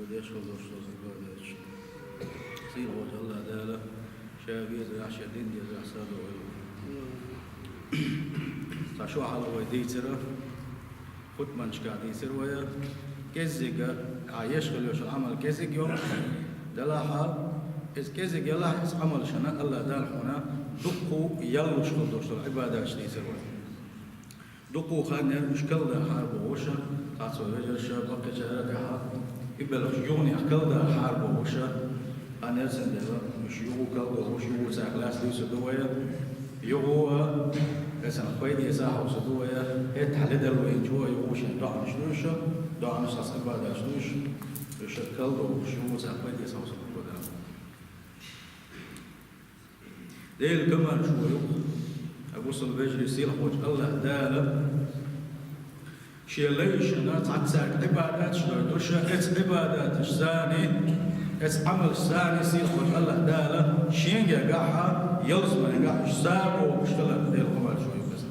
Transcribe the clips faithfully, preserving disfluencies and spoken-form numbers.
Деш хилла долуш долу Ӏибадаташ. Сийлахьчу АллахӀ Дала Ша везарехь, Шен дин дезарехь садо вай. Цхьа шо хьалха вай дийцира, хутбанашкахь дийцира вай, кӀеззига, ахь еш хила йолуш йолу Ӏамал кӀеззиг йолуш делахь, иза кӀеззиг елахь, иза Ӏамалшна АллахӀ Дала хьуна дуккха ял луш хила долуш долу Ӏибадаташ дийцира вай. Дуккха хан яра уьш калдан хьарбохуш, цхьацца вежарша, баккхийчара тӀехь, и белхаш юханехь калдан хьарбохуш, хан яра цундела, уьш юха калдохуш, юха царах лаьцна дуьйцур ду вай, юха а, эцна пайда эца хьовсур ду вай, хӀетахь ледарло йинчу а юха шайн доӀанаш ду уьш, доӀанаш, цхьацца Ӏибадаташ ду уьш, уьш калдохуш, юха царах пайда эца хьовсур ду вай. Делан комаьршо ю-кх, хьан бусалба вежарий, сийлахьчу АллахӀ Дала Шен лайшна цхьацца Ӏибадаташ дойтуш, эцу Ӏибадаташца, эцу Ӏамалшца сийлахьчу АллахӀ Дала Шен гергахь, ялсаманегахь уьш сагӀа бохуш хилар Делан комаьршо ю-кх иза.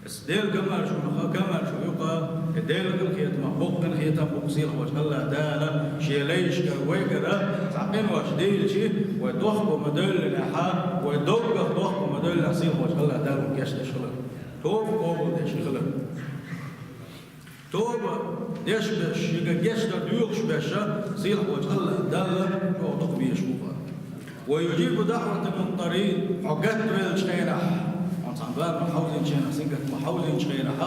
Ас Делан комаьршонах комаьршо ю-кх, и Делан къинхетамах боккха къинхетам бу-кх сийлахьчу АллахӀ Дала Шен лайшкара вайгара цхьа къинош дийлча, вай дохко ма-девллинехь, вай доггах дохко ма-девллинехь сийлахьчу АллахӀ Дала вайна гечдеш хилар, тоба къобалдеш хилар. Тоба деш берш, шега гечдар доьхуш берш, сийлахьчу АллахӀ Дала чӀогӀа дукха безаш бу-кх. «Ва южибу даӀватал музтаррин», хьо гатвеллачу хенахь, хьуна цхьана бала ма хьовзийначу хенахь, сингаттам ма хьовзийначу хенахь,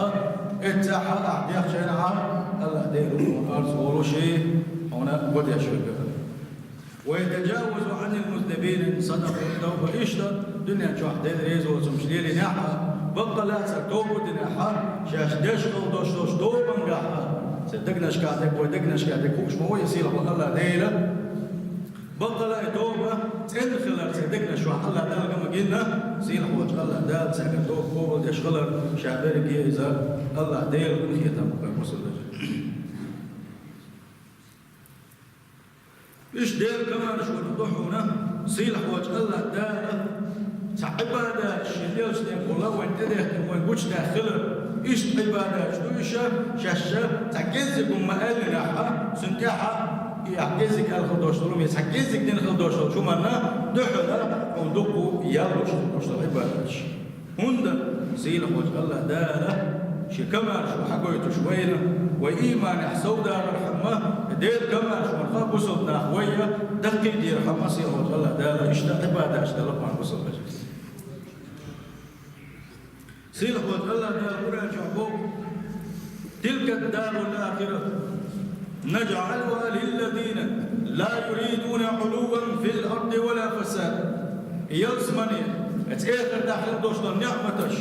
эццехь ахь дехначу хенахь, АллахӀ Дела ву хьуна алсам волуш, хьуна гӀо деш верг. «Ва ятажавазу Ӏанил музнибин», садакъат, тоба, иштта дуьнен чохь Дела реза воцурш лелийнехь а, баккъалла а цара тоба динехь а, шаьш деш хила долуш долчу тобангахь а, церан дегнашкахь дерг, вай дегнашкахь дерг хууш ма ву и сийлахьчу АллахӀ Дела. Баккъалла а и тоба цӀена хилар церан дегнаш чохь АллахӀ Дала ган ма гина, сийлахьчу АллахӀ Дала цаьргара тоба къобалдеш хилар, Ша берриге иза АллахӀ Делан къинхетам бу-кх, хьан бусалба вежарий. Уьш Делан комаьршонах ду хьуна, сийлахьчу АллахӀ Дала цхьа Ӏибадаташ Шен элчанехула вайна тӀедехкина, вайна гучудаьхна хилар. Иштта Ӏибадаташ ду уьш, шаьш цхьа кӀеззиг хӀума ма-аьллинехь, цунна тӀехь и ахь кӀеззиг аьлла хила долуш долу, я цхьа кӀеззиг дина хила долуш долчу хӀуманна дуьхьал хьуна дуккха ял луш хила долуш долу Ӏибадаташ. ХӀунда сийлахьчу АллахӀ Дала Шен комаьршо хьагойтуш вайна, вай ийманехь совдархьама, Делан комаьршонах бусалба нах вай даккхийдерхьама, сийлахьчу АллахӀ Дала иштта Ӏибадаташ делла-кх хьуна, бусалба вежарий. Сийлахьчу АллахӀ Дала Къуръан чохь боху: «Тилкад-дарул ахирату нажӀалуха лиллазина ла юридуна Ӏулувван фил арди ва ла фасада». Ялсамане, оцу эхартахь хила долуш долу неӀматаш,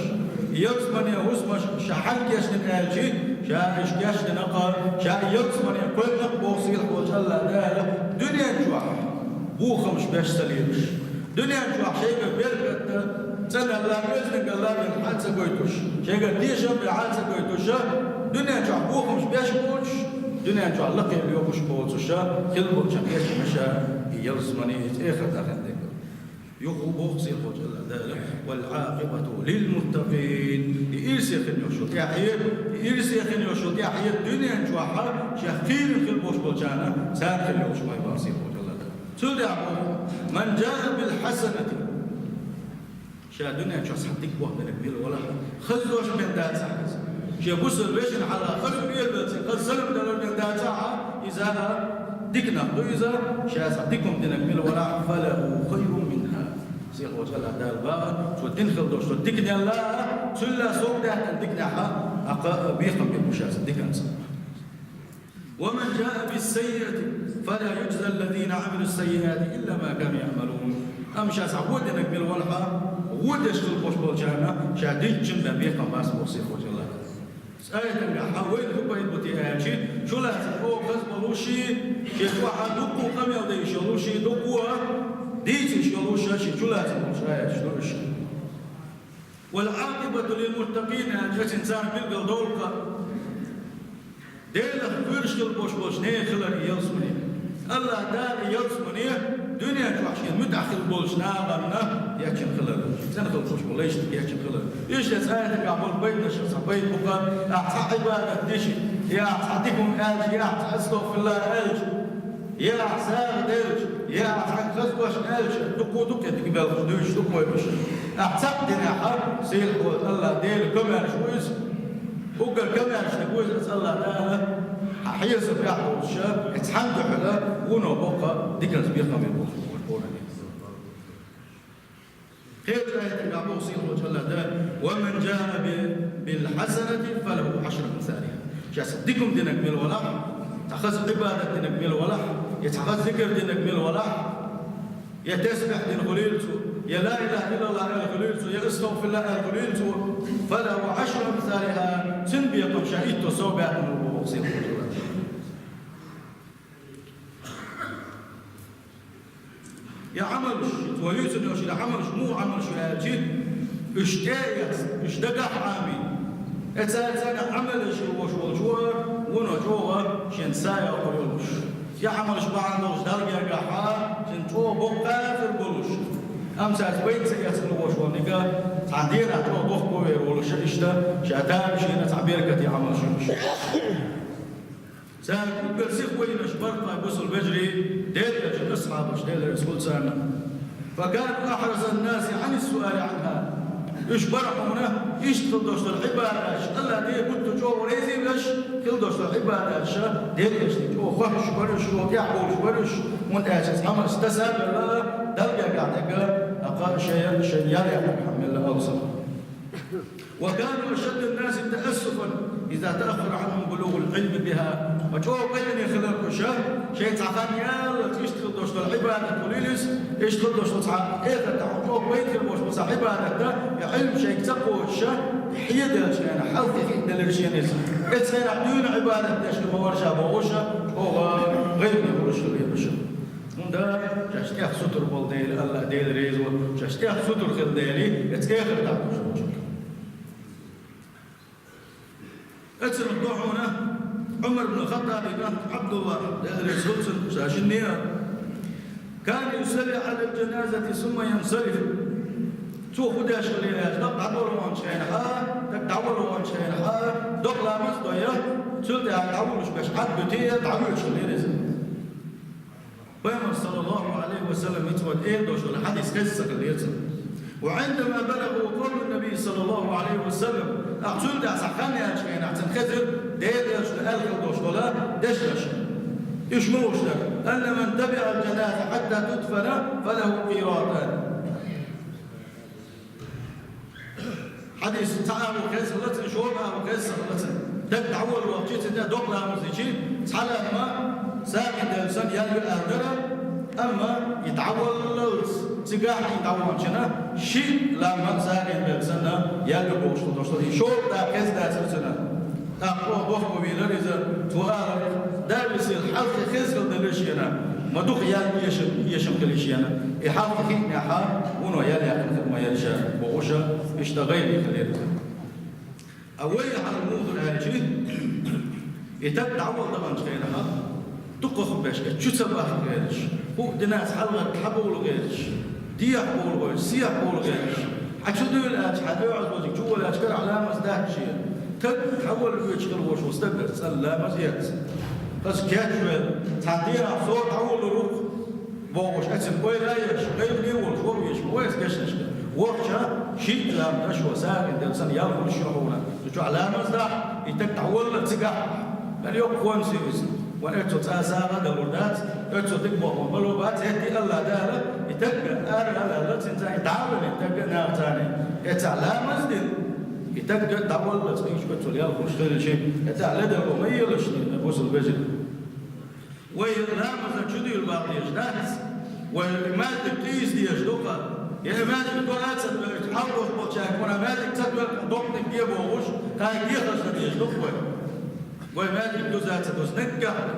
ялсамане хӀусамаш ша хьаьнга гечдина аьлча, ша уьш гечдина-кх, ша ялсамане кхоьллина-кх, боху сийлахьчу АллахӀ Дала, дуьнен чохь бохамаш беш ца лелаш. Дуьнен чохь шайгара беркат а, цӀаналла а, оьздангалла а бен хьал ца гойтуш, шайгара тешам бен хьал ца гойтуш, дуьнен чохь бохамаш беш боцуш, дуьнен чохь лакхе лоьхуш боцуш хила болчу кхечамаша и ялсамане, и цӀе хатахана дерг. Юха боху сийлахьчу АллахӀ Дала: «Вал Ӏакъибату лил муттакъин». И ирсе хин йолуш йолу тӀаьхье, и ирсе хин йолуш йолу тӀаьхье дуьнен чохь шех кхийрина хила болуш болчарна, царна хила йолуш ма ю боху сийлахьчу АллахӀ Дала. Цул тӀаьхьа боху: «Ман жаа бил хьасанати». Ша дуьнен чохь цхьа дика хӀума динарг мила валахь а, хаза дош бен дацахь иза. Шен бусалба вешина хьалха хаза уьйр а белларг, хаза салам далар бен дацахь а, иза а дика нах ду иза, ша цхьа дика хӀума динарг мила валахь а, «фалаху хайрун минха». Сийлахьчу АллахӀ Дала боху, цо дина хила долуш долу диканел а, цул а сов даьккхина диканехь а, а кхаъ а бекхам бина бу ша цу диканца. «Ва ман жаа бис-саййиати фала юджза ллазина Ӏамилус-саййиати илла ма кану яъмалун». Амма ша цхьа вон динарг мила валахь а, вон деш хила болуш болчарна ша динчун бен бекхам бац боху сийлахьчу АллахӀ Дала. Цу аятангахь вайна хӀун пайда бу те аьлча, чулацам оха хаза болуш, шен чохь дуккха къамел деш йолуш, дуккха дийца йиш йолуш, шен чулацам болуш аяташ ду уьш. «Вал Ӏакъибату лил муттакъин» аьлча, цуьнан царна билггал долу-кх Делах кхоьруш хила болуш болчу нехан хилар и ялсамане. АллахӀ Дала и ялсамане дуьнен чохь шена муьтӀахь хила болчу нахана ечна хилар, цӀена хила болуш болу лайшна ечна хилар. Иштта цу аятагахь болу пайданашах цхьа пайда бу-кх, ахь цхьа Ӏибадат дича, я ахь цхьа дика хӀума аьлча, я ахь цхьа астагӀфируллахӀ аьлча, Я ахь сагӀа делча, я ахь цхьаьнга хаза дош аьлча, дукха-дукха дика белхаш дуьйцуш ду-кх вай уьш. Ахь цхьаъ динехь, сийлахь волчу АллахӀ Делан комаьрша ву иза. Уггар комаьршаниг ву иза АллахӀ Дала, хьан хьесап тӀехь а волуш, и цхьана дуьхьал вуно боккха диканца бекхам беш болуш ву вай. Кхечу аятехь боху сийлахь волчу АллахӀ Дала: «Ва ман жаа би-, бил хьасанати фалаху Ӏашру амсалиха». Шаьш дика хӀума динарг мила валахь, цхьа хаза Ӏибадат динарг мила валахь, я цхьа хаза зикр динарг мила валахь, я тасбихь дина хуьлийла цо, я ла илаха иллаллахӀ аьлла хуьлийла цо, я астагӀфируллахӀ аьлла хуьлийла цо, фалаху Ӏашру амсалиха, цуьнан бекхам ша итт сов баьккхина бу боху сийлахь волчу АллахӀ Дала. Я Ӏамалш, цо юьйцина йолуш, я Ӏамалш, муха Ӏамалш ю аьлча, уьш тӀе а эцна, уьш дагахь а Ӏамийна, и цара царна Ӏамалш хилла волуш волчо, вуно чӀогӀа шен са йоккхур йолуш. Я Ӏамалш бахьана долуш Далла гергахь а, шен чӀогӀа боккха хир болуш. Амма цаьрца вайна ца эцна хилла волуш волу нигат, цхьана дийнахь чӀогӀа дохко вер волуш, иштта, ша тамашийна цхьа беркате Ӏамалш ю уьш. Цара уггар сиха вайнарш бара-кх, бусалба вежарий, Делан элчан асхьабаш, Делан реза хуьлда царна. «Факану ахьразан наси Ӏанис суали Ӏанха». Уьш бара хьуна, иштта хилла долуш долу Ӏибадаташ, АллахӀ Делан гуттар а чӀогӀа реза а веш, хилла долуш долу Ӏибадаташ, Делан элчанна чӀогӀа хоьттуш бара уьш, чӀогӀа тӀаьхьа бовлуш бара уьш, хӀунда аьлча иза Ӏамалш таса а белла, Далла гергахь дерг, тӀаккха шайн, шайн ял яьккхина хьан мелла алсам. «Ва кану ашаддан наси таасуфан иза тааххара Ӏанхум булугӀул Ӏилми биха». Ва чӀогӀа гӀайгӀане хилар уьш, шайн цхьа хан яллалц иштта хилла долуш долу Ӏибадат хуьлийла иза, иштта хилла долуш долу цхьа эхартахь чӀогӀа гӀайгӀане хир болуш болу цхьа Ӏибадат, и Ӏилма шайга ца кхочуш, и хьеделлачу хенахь хьалххе хиъна делира шена иза. Оцу хенахь дуьйна Ӏибадат деш хир ма вара ша бохуш, чӀогӀа гӀайгӀане хуьлуш хилла уьш. ХӀунда аьлча шаьш тӀех сутара болу дела, АллахӀ Дела реза ву, шаьш тӀех сутара хилла дела, оцу эхартахь долуш долчуьнга. Оцунах ду хьуна Ӏумар ибн Хаттабан кӀант Ӏабдуллахь, Дела реза хуьлда цунна, ша шинне а: «Кана юсалли Ӏалал жаназати сумма янсариф». Цо хӀун деш хилла аьлча, дакъа дӀадоло ваханчу хенахь, дакъа дӀаволо ваханчу хенахь, докъа ламаз а дой, цул тӀаьхьа дӀавуллуш берш Ӏад а дуьтий, дӀавоьдуш хилла иза. Пайхамар, саллаллаху Ӏалайхи ва саллам, хӀинца вай эр долуш долу хьадис хезна ца хилла цунна. «Ва Ӏиндама балагӀа къавлу Наби, саллаллаху Ӏалайхи ва саллам», ахь цул тӀаьхьа цхьа хан яьллачу хенахь цунна хезира Делан элчано аьлла хилла долуш долу дешнаш. Уьш муха уьш дара: «Анна ман табиӀал жаназа хьатта тудфана, фалаху къиратан». Хьадис цхьа агӀо хезна хилла цунна, шолгӀа агӀо хезна хилла цунна. Дага дӀаволла вахчи, цуьнан докъа ламаз дичи, цхьа лам а сагӀина делла санна ял ю аьлла дара, амма и дӀаваллалц цигахь а и дӀаваханчунна ши лам а сагӀина делла санна ял ю бохуш хилла долуш дара. И шолгӀа дакъа хезна дацара цуьнан. ТӀаккха оха бохко вийра иза, цо аьлла: «Далла сел хьалххе хезна хилла делира шена, ма дукха ял эшам, эшам хилла шена. И хьалххе хиънехь а, вуно ял яьккхина хир ма яра ша», бохуш, иштта гӀайгӀане хилира. А вай хьал муха ду аьлчи, и таг дӀавала даханчу хенахь, дукхах а беш, чу ца бахка гӀерташ, хӀуъа динас хьалхара хьабовла гӀерташ, дехьа бовла гӀерташ, сехьа бовла гӀерташ, хьан чу дуьйла аьлча, хьан доьӀаз вазиг чу вала аьлча, карахь ламаз дац шен. Таг хьавала воьдуш хила волуш волу стаг цӀена ламаз эц. Аса кечвелла, цхьана дийнахь со дӀавуллур ву-кх, бохуш, эцна ойла а еш, гӀайгӀане а волуш, вовъеш ма вай аса гешнашка. Вахча, шиъ лам дашо сагӀина делла санна ял хуьлуш ю хьуна. Цу чохь ламаз дахь, и таг дӀавалла цигахь. Мел йоккха хӀонс ю иза. Ван эцо цкъа сагӀа а далур дац, эцо дика боху мало бац, хӀетте а АллахӀ Дала, и таг ара а ваьлла, цуьнца и дӀа а ваьлла, и таг а нахаца а. Эцахь ламаз дина, и таг дӀаваллалц, и оцо ял хуьлуш хилча, эцахь ледарло ма елаш, бусалба вежарий. Вай ламазан чу дуьйла бакъ дезаш дац. Вай маьждиг къийса дезаш ду-кх. Я маьждиг дора а ца доьлча, хьалдолуш болчаьрга, вана маьждиг ца доьлча, доккханиг де бохуш, кхана дехаш дан дезаш ду-кх вай. Вай маьждиг дуза а ца дуза, наггахь а.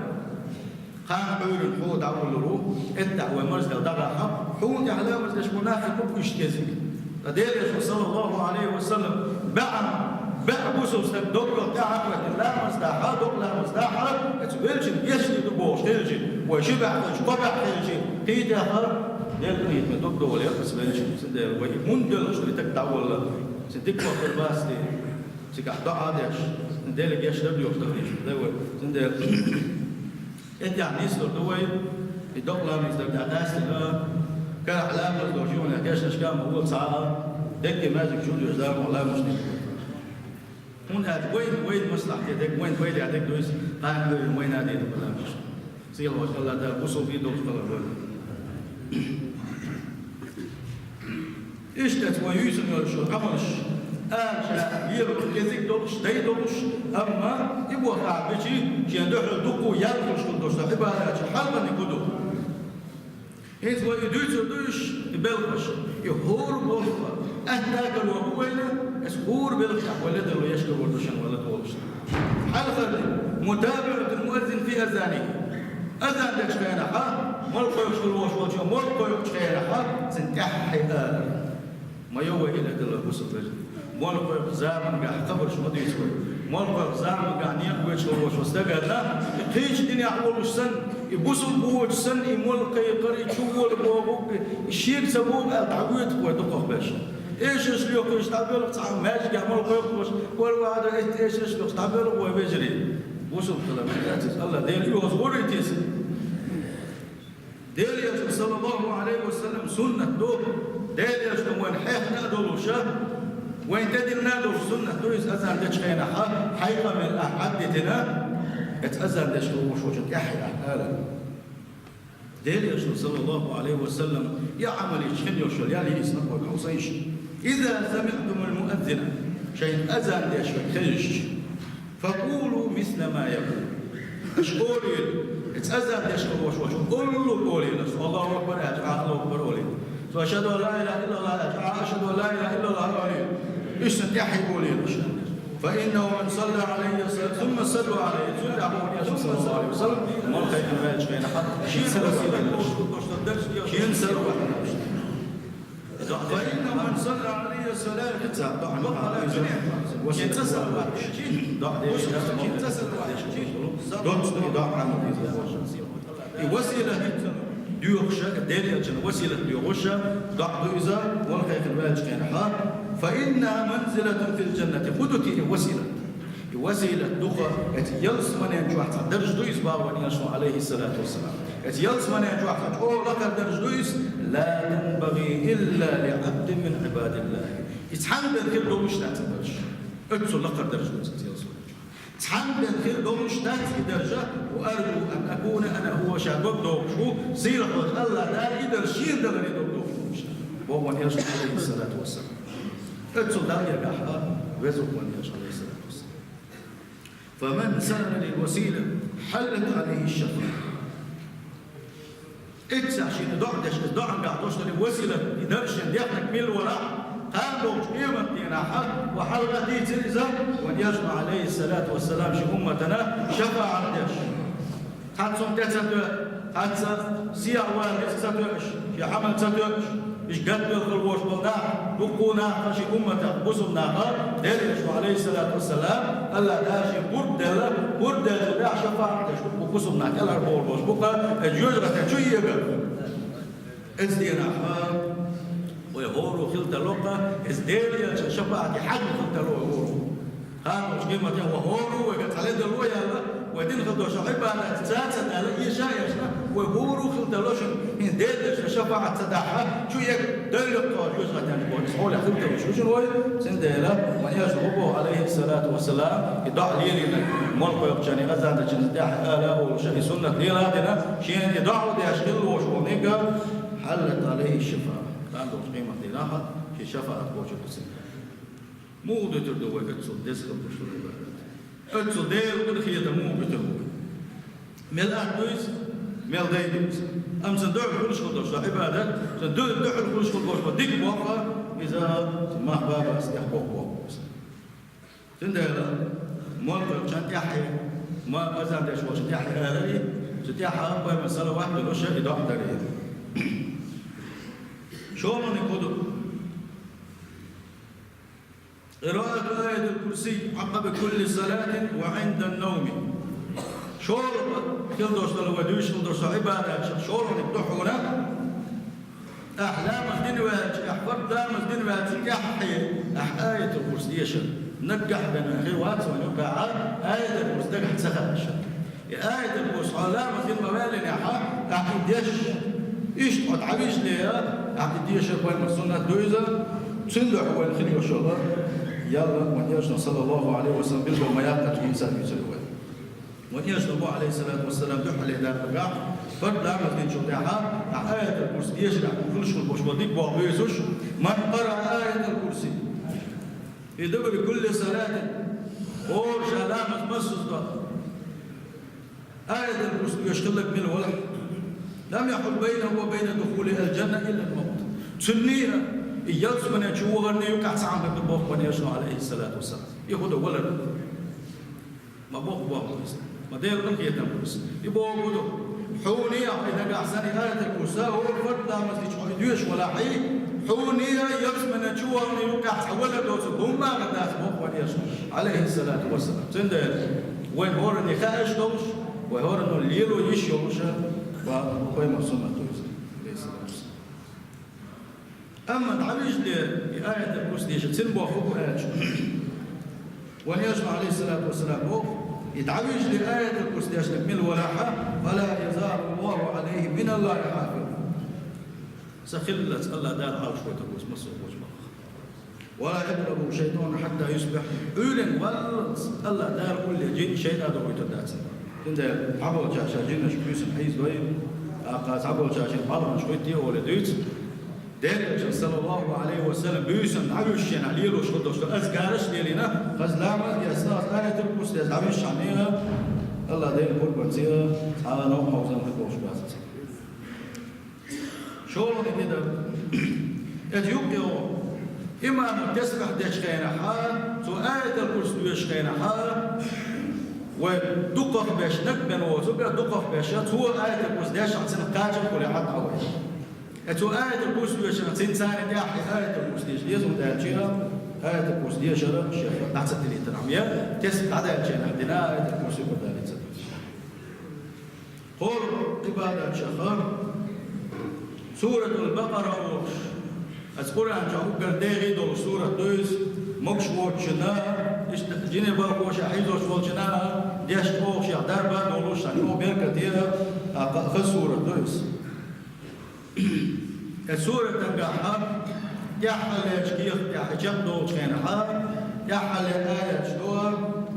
Кхана Ӏуьйранна хьо дӀавуллур ву, эттахь вай марздел дӀагӀахьа, хьуна тӀехь ламаз деш мунафикъ ву иштта кхезиг. Ткъа Делан Элчано, саллаллаху Ӏалайхи ва саллам, баьӀ, баьӀ бусалба стаг доггах тӀаьхьа а хӀоьттина ламаз дахьа, докъа ламаз дахьа, эцу велчун гечдийр ду бохуш хилча, вай ши баьӀ хилча, кхо баьӀ хилча, кхетахь, Делан къинхетаме дог довла яра аса велчун, цундела вай и мунделаш ду, и таг дӀавалла, цуьнан дика хӀоттар бац те, цигахь доӀа а деш, Деле гечдар доьхуш дан дезаш ду вай, цундела. Эттехь нислур ду вай, и докъа ламаз дар тӀе дастина, карахь ламаз долчу юханехь дешнашка ма вон цхьа а, дерриге маьждиг чу доьжна ламаз дийр ду. ХӀунда аьлча вайн, вайн маслахьте дерг, вайн пайде дерг ду иза, кхана вайна дийр ду ламаз. Сийлахь волчу АллахӀ Дала бусулба дин долуш хилар вайна. Иштта вай юьйцур йолу шун Ӏамалш, ара ша лело кӀезиг долуш, дай долуш, амма и бохахь бичи, шен дуьхьал дукха ял хуьлуш хила долуш долу Ӏибадаташ хьалхарниг хӀун ду? ХӀинца вай и дуьйцур ду уьш, и белхаш, и хӀора болх, аьтта кало бу вайна, аса хӀора белхех вай ледарло еш хир ву шуна вай ледарло. Хьалхарниг, متابعة المؤذن في أذانه. Азан дечу хенахь, молла кхойкхуш хила волуш волчо, молла кхойкхучу хенахь, цуьнан тӀаьххье ара. Ма йо вай и ледарло бусулба вежарий. Молла кхойкху заманчохь хабарш ма дуьйцу вай. Молла кхойкху заманчохь некъ воьдуш волуш волу стаганна, и кхечу динехь волуш санна, и бусулба воцуш санна, и молла кхайкхар, и чу вола бохург, и шега ца боху аьлла дӀавоьду вай дукхахберш. Эшарш лоькхуш дӀабоьлху цхьа маьждигехь молла кхойкхуш, вара вахьа дан эшарш лоькхуш дӀабоьлху вай вежарий. Бусулба хилар ма дац иза. АллахӀ Дела оьгӀаз гӀур ю те иза. Делан Элчанан, саллаллаху Ӏалайхи ва саллам, суннат ду. Делан Элчано вайна хьехна а долуш, вайна тӀедиллина а долуш суннат ду иза азан дечу хенахь, хьайн къамел ахь хьаддитина, эца азан деш хила волуш волчун тӀаьххье ара. Делан Элчано, саллаллаху Ӏалайхи ва саллам, и Ӏамал йича хин йолуш йолу ял йийцина кхойкху хьо, сан йиша. إذا سمعتم المؤذن, шайна азан деш верг хезча, فقولوا مثل ما يقول. Аша олийла, эца азан деш хила волуш волчо олларг олийла, со Аллаху акбар аьлча, ахьа Аллаху акбар олийла. Со أشهد أن لا إله إلا الله аьлча, ахьа أشهد أن لا إله إلا الله олийла. Иштта тӀаьххье олийла аша. فإنه من صلى علي صلاة ثم صلوا علي, цул тӀаьхьа боху Элчано, саллаллаху Ӏалайхи ва саллам, молла кхайкхина ваьллачу хенахь, шена салават, шена салават. فإن من صلى علي صلاة, василат, доӀа деш, доцу доӀа хьан ма веза. И василат доьхуша, Делан Элчанан василат доьхуша, доӀа ду иза, молла кхайкхина ваьллачу хенахь. فإنها منزلة في الجنة. ХӀун ду те и василат? И василат ду-кха, эца ялсаманин чохь цхьа дарж ду иза, боху вайн Элчано, Ӏалайхи салату ва салам. Эца ялсаманин чохь цхьа чӀогӀа лакхара дарж ду иза, لا تنبغي إلا لعبد من عباد الله. И цхьанна бен хир долуш дац и дарж. Оццул лакхара дарж ду иза ялсаманин чохь. Цхьанна бен хир долуш дац и дарж, وأرجو أن أكون أنا هو, ша дог дохуш ву, сийлахь волчу АллахӀ Дала и дарж шена даларе дог дохуш ву ша, боху вайн Элчано, Ӏалайхи салату ва салам. Оццул Далла гергахь веза ву вайн Элча, Ӏалайхи салату ва салам. فمن سأل للوسيلة حلت عليه الشفاعة. Эццахь шена доӀа деш, иза доӀангахь долуш долу василат, и дарж шена дехнарг мила варахь, кхана долчу къематдийнахь, ва хьалха дийцира иза, вайн Элчано, Ӏалайхи салату ва салам, шен умматана шафаӀат деш. Цхьацца хӀума тӀе ца тоьа, цхьацца сехьа ван рицкъ ца тоьаш, шен Ӏамал ца тоьаш, уьш гатбелла хила волуш болу нах, дуккха нах шен умматах, бусулба наха, Делан Элчано, Ӏалайхи салату ва салам, АллахӀ Дала шен пурба делла, пурба деллачул тӀаьхьа шафаӀат деш, дуккха бусулба нах кӀелхьарбовлуш бу-кха, и жоьжахатин чу егар. Эцу дийнахь вай хӀора хила тарло-кха, иза Делан Элчанан шафаӀате хьаьжна хила тарло вай хӀора. Кхана долчу къематдийнахь вай хӀора вайга цхьа ледарло яьлла, вай дина хила долуш Ӏибадат ца ца даьлла, эша а эшна, вай хӀора хила тарло шуна, хӀинца Делан Элчанан шафаӀат ца дахь, чу егар, Делан Элчано жоьжахатин чу боху, иза хьолехь хила тарло шуна вай, цундела вайн Элчано боху, Ӏалайхи салату ва салам, и доӀа лелийнарг, молла кхойкхучарна, азан дечарна тӀаьхьа ала а олуш, и суннат лела а дина, шена и доӀа деш хила волуш волу нигга, حلت عليه الشفاعة. Кхана долчу къематдийнахь шен шафаӀат кхочур ду цуьнан. Муха дуьтур ду вай оццул деза хила долуш долу Ӏибадат? Оццул Делан къинхетам муха буьтур бу вай? Мел атта ду иза, мел дай ду иза. Амма цуьнан дуьхьал хуьлуш хила долуш долу Ӏибадат, цуьнан ду-, дуьхьал хуьлуш хила долуш долу дика боккха, иза мах бабас тӀехь боккха боккха бу иза. Цундела молла кхойкхучарна тӀаьхье, ма азан деш волчун тӀаьхье аларе, цу тӀаьхьа пайхамарна салават а дуьллуш и доӀа даре. ШолгӀаниг хӀун ду? قراءة آية الكرسي عقب كل صلاة وعند النوم. ШолгӀа хила долуш долу вай дуьйцуш хила долу Ӏибадатех шолгӀаниг ду хьуна, ахь ламаз дина ваьлча, ахь фарз ламаз дина ваьлча тӀаьххье ахь Аятул-Курси дешар. Наггахь бен вайн хир вац вайн юкъахь Аятул-Курси дагахь ца хууш. И аятал курси хьо ламаз дина ма ваьллинехь, ахь и деш, иштта хьо дӀавижале, ахь и дешар пайхамаран суннат ду иза, цундела хьо вайна хила йиш йолу, ялла, вайн Элчано, саллаллаху Ӏалайхи ва саллам, билгал ма яьккхинчу хӀинца дуьйцур ю вай. Вайн Элчано боху, Ӏалайхиссалату вассалам, дуьххьарлера дакъа, фард ламаз динчул тӀаьхьа, ахь аятал курси дешарехь хӀун хуьлуш хилла болуш болу дика болх буьйцуш, ман къараа аятал курси. Фи дубури кулли салатин. ХӀора ша ламаз массаза до аятал курси доьшуш хилларг мила валахь. Лам яхьул байнаху ва байна духули ал-джанна илла ал-мавт. Цунний а, и ялсамане чу вахарний юкъахь цхьа хӀума хир бу боху вайн Элчано, Ӏалайхиссалату вассалам. И хӀун ду, валар? Ма боху боху иза. Ма Делан къинхетам бу иза. И боху ду. Хьуний а, хьайн нагахь санна и аятал курси, хӀора фард ламаз динчу хьо и доьшуш валахь, хьуний а, ялсамане чу вахарний юкъахь цхьа валар доцург хӀумма а дац боху вайн Элчано, Ӏалайхиссалату вассалам. Цундела вайн хӀоранна хууш долуш, вайн хӀоранна лело йиш йолуш, ва пайхамаран суннат ду иза. Амма дӀавижале и аятал курси дешар, цуьнан бохург хӀун аьлча, вайн Элчано, Ӏалайхиссалату вассалам, боху, и дӀавижале аятал курси дешнарг мила валахь, фала язалу Аллаху Ӏалайхи миналлахи хьафиз. Сан хиллалц АллахӀ Дала Ӏалашвойтур ву иза массо а гӀочу бакъахь. Ва ла якърабуху шайтӀану хьатта юсбихь. Ӏуьйранна валлалц АллахӀ Дала улле жин шайтӀа дохуьйтур дац. Цундела цхьаболчара ша жинаш буьйсанна хьийзадой, тӀаккха цхьаболчара шайн бӀаьрганаш хӀоьттий олий дуьйцу. Делан Элчано, саллаллаху Ӏалайхи ва саллам, буьйсанна дӀавуьжучу хенахь лелош хир долуш долу азкараш а лелийна, хаза ламаз а дина, хаза аятал курси дина дӀавижча хьуна, АллахӀ Делан къурбанца цхьа а новкъа хьовзам хир болуш бац иза. ШолгӀа кхидӀа. Эцу юккъехь имамо тесбихь дечу хенахь, цо аятал курси доьшучу хенахь, вай дукхахберш нагахь бен воцург, дукхахберш, цо аятал курси дешахь, цунах кхачам хуьлий хьан дӀа вай. Эцу аятал курси доьшучу хенахь, цуьнан царна тӀехь аятал курси деша деза, хӀунда аьлча аятал курси дешар шех дӀа ца тилийтархьама, я тесбихь дӀадаьллачу хенахь дина аятал курси хӀунда аьлла ца деза. КхоалгӀа Ӏибадатех Суратул Бакъара олуш, аса Къуръан чохь уггар дегӀе долу сурат ду иза, могуш воцучунна, иштта жине балхоша хьийзош волчунна, деш чӀогӀа шех дарба а долуш, сан чӀогӀа беркате а, а, хаза сурат ду иза. И суратангахь тӀаьххьаллерчу кехат тӀехь и чекхдолучу хенахь, тӀаьххьалле аяташ ду,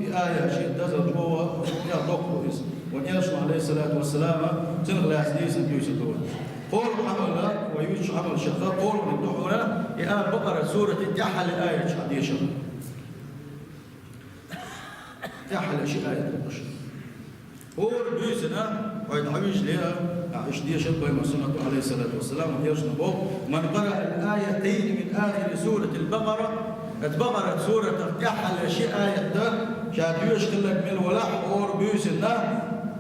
и аяташ дазал чӀогӀа тӀех доккху иза. Вайн Элчано, Ӏалайхиссалату вассалам, цунах лаьцна дийцина дуьйцур ду вай. КхоалгӀа Ӏамал, вай вуьйцучу Ӏамалшах кхоалгӀаниг ду хьуна, и а Бакъара сурати тӀаьххьалле аяташ хьан дешар. ТӀаьххьале ши аят бохуш. ХӀора буьйсанна, хьо дӀавижале, ахь иштта дешар пайхамаран суннат ду, Ӏалайхиссалату вассалам, Элчано боху: «Ман къараа ал-аятайни мин ахири суратил Бакъара», эцу Бакъара суратах тӀаьххьале ши аят ша доьшуш хилларг мила валахь, хӀора буьйсанна,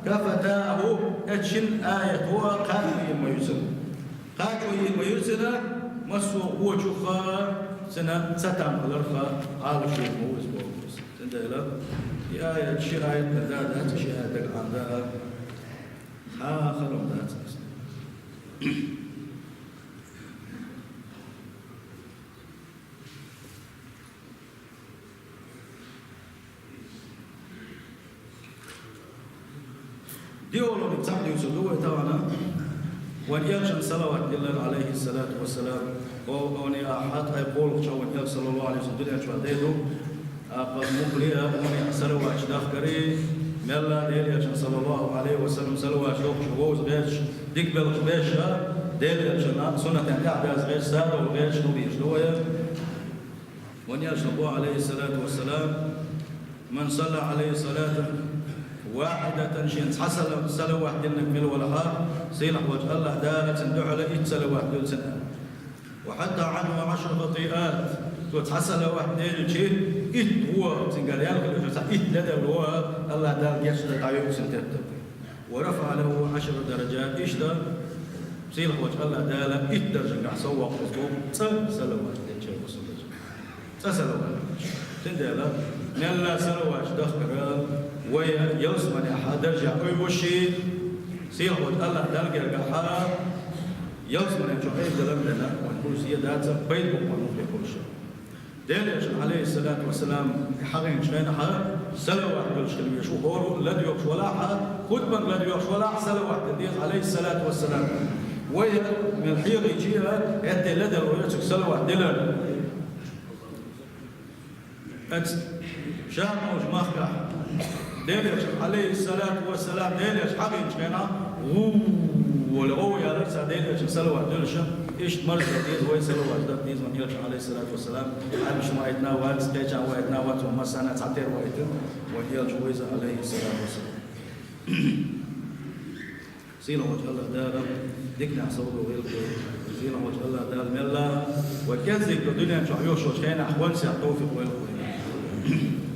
«кафатаху», эцу шина аято кхачо йийр ма ю цунна. Кхачо йийр ма ю цунна, массо а гӀочух цунна цатам хиларх Ӏалашйийр ма ву иза боху. Цундела и аят, ши аят дан да дац, ши аят дага Ӏамда, цхьа а харам дац иза. ДиолгӀаниг цхьаъ дуьйцур ду вай тахана. Вайн Элчанна салават диллар, Ӏалайхиссалату вассалам. О, оне ахьа тӀе кхоалгӀачу вайн Элча, саллаллаху Ӏалайхи ва саллам, дуьнен чохь дайду. Аккха мухле а, оне салаваташ дахкаре, мелла а Делан Элчанна, саллаллаху Ӏалайхи ва саллам, салаваташ дохуш вовза гӀерташ, дика белхаш беш а, Делан Элчанан суннатан тӀаьхьа даза гӀерташ, садовла гӀерташ хила дезаш ду вай. Вайн Элчано боху, Ӏалайхиссалату вассалам: «Ман салла Ӏалайя салатан вахьидатан», шена цхьа сала-, салават динарг мила валахь, сийлахь волчу АллахӀ Дала цунна дуьхьал итт салават дуьллу цунна. «Ва хьатта Ӏанху Ӏашра хатиат», цо цхьа салават делча, итт вон, цуьнгара ял хилча, цхьа итт ледарло АллахӀ Дала гечдан дӀайоьду цуьнан теттарг. «Ва рафаӀа лаху Ӏашра даражат», иштта сийлахь волчу АллахӀ Дала итт даржехь совваккхур ду цкъа салават дечу бусалба. Цкъа салават. Цундела мелла салаваташ дахкара вай ялсаманехь даржехь ойбуш, сийлахь волчу АллахӀ Далла гергахь ялсамане чохь айса далар а дина, вайн курсе дац, пайда боккхур ду вай курсе. Делан элчанна, Ӏалайхи ссалату вассалам, хьагӀинчу хенахь салават дуьллуш хила везаш ву, хӀора а ладоьгӀуш валахь а, хутбанга ладоьгӀуш валахь а салават дила деза, Ӏалайхи ссалату вассалам. Вай мел хьехийча а, хӀетте ладелла вай цуьнга салават дилар. Оцу Шам-махкахь Делан элчанна, Ӏалайхи ссалату вассалам, Делан элча хьагӀинчу хенахь, гӀу-у-у, гӀо яьллера цара Делан элчанна салават дуьллуш, иштта марзо деза вай салават даккха деза вайн элчанна, Ӏалайхи ссалату вассалам, Ӏаьрбаш вайтина вац, кхеча вайтина вац, вай массарна цхьатерра вайтина, вайн элча вайза, Ӏалайхи ссалату вассалам. Сийлахьчу АллахӀ Дала диканехь совдохийла вай. Сийлахьчу АллахӀ Дала мелла вай кӀеззиг дуьнен чохь йолуш йолчу хенахь гонсех товфикъ лойла вайна.